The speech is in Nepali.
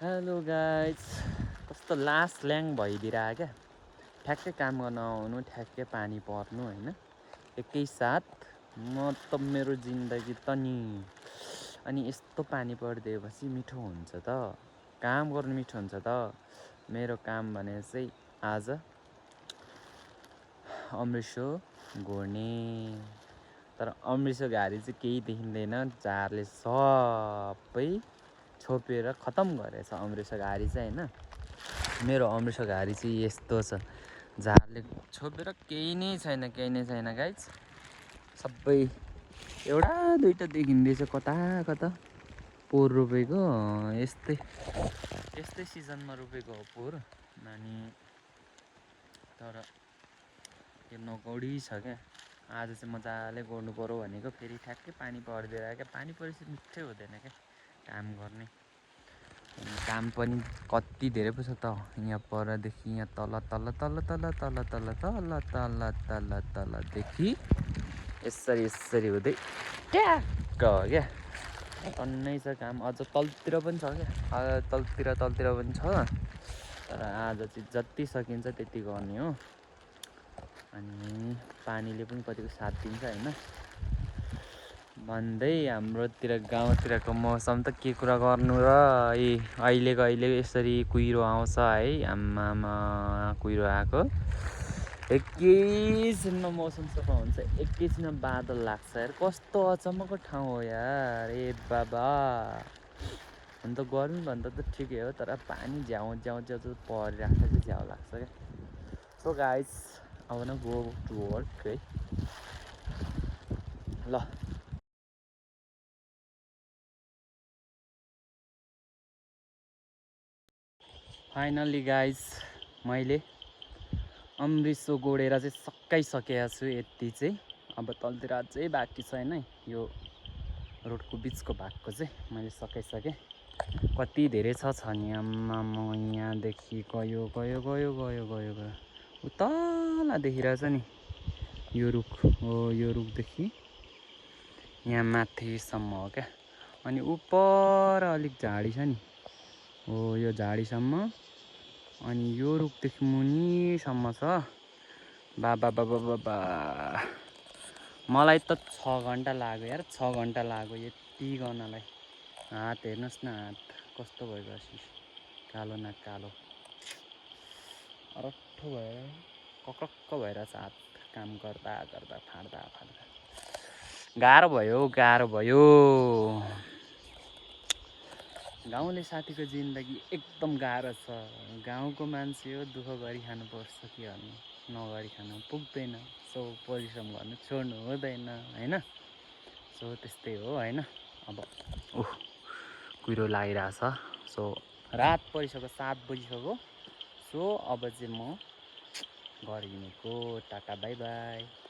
हेलो गाइज, कस्तो लास ल्याङ भइदिरहेको क्या। ठ्याक्कै काम गर्न आउनु, ठ्याक्कै पानी पर्नु होइन, एकैसाथ म त मेरो जिन्दगी त नि। अनि यस्तो पानी परिदिएपछि मिठो हुन्छ त, काम गर्नु मिठो हुन्छ त। मेरो काम भने चाहिँ आज अमृसो घोर्ने, तर अमृसो घारी चाहिँ केही देखिँदैन, झारले सबै छोपेर खतम गरेछ अमृसो घारी चाहिँ होइन। मेरो अमृसो घारी चाहिँ यस्तो छ, झारले छोपेर केही नै छैन गाइज। सबै एउटा दुइटा देखिँदैछ कता कता। पोहोर रोपेको यस्तै सिजनमा रोपेको हो पोहोर अनि, तर यो नगौडी छ क्या। आज चाहिँ मजाले गोड्नु पऱ्यो भनेको, फेरि ठ्याक्कै पानी परिदिएर क्या। पानी परेपछि मिठै हुँदैन क्या काम गर्ने। काम पनि कति धेरै पो छ त, यहाँ परदेखि यहाँ तलदेखि यसरी हुँदै ट्याक्क हो क्या। टन्नै छ काम। अझ तलतिर पनि छ क्या, तलतिर पनि छ, तर आज चाहिँ जति सकिन्छ त्यति गर्ने हो। अनि पानीले पनि कतिको साथ दिन्छ होइन। भन्दै हाम्रोतिर गाउँतिरको मौसम त के कुरा गर्नु र, अहिलेको यसरी कुहिरो आउँछ है। आम्मामा कुहिरो आएको, एकैछिनमा मौसम सफा हुन्छ, एकैछिनमा बादल लाग्छ यार। कस्तो अचम्मको ठाउँ हो यार, ए बाबा। हुन त गर्मी भन्दा त ठिकै हो, तर पानी झ्याउ परिरहेको चाहिँ झ्याउ लाग्छ क्या। सो गाइज, अब न गो टु वर्क है ल। फाइनल्ली गाइज, मैले अमृसो गोडेर चाहिँ सकाइसकेको छु। यति चाहिँ अब तलतिर अझै बाँकी छ होइन। यो रोडको बिचको भागको चाहिँ मैले सकाइसकेँ। कति धेरै छ नि आम्मामा, यहाँदेखि गयो उतला देखिरहेछ नि यो रुख हो। यो रुखदेखि यहाँ माथिसम्म हो क्या। अनि उपर अलिक झाडी छ नि हो, यो झाडीसम्म। अनि यो रुखदेखि मुनिसम्म छ। बाबा मलाई त 6 घन्टा लाग्यो यार, 6 घन्टा लाग्यो यति गर्नलाई। हात हेर्नुहोस् न, हात कस्तो भइरहेछ, कालो न कालो, अरट्ठो भएर कक्रक्क भइरहेछ हात, काम गर्दा फाड्दा। गाह्रो भयो। गाउँले साथीको जिन्दगी एकदम गाह्रो छ। गाउँको मान्छे हो, दुःख गरी खानुपर्छ कि नगरी खान पुग्दैन। सो परिश्रम गर्नु छोड्नु हुँदैन होइन। सो त्यस्तै हो होइन। अब कुहिरो लागिरहेछ। सो रात परिसक्यो, 7 बजिसक्यो। सो अब चाहिँ म घर हिँडेको, टाटा बाई बाई।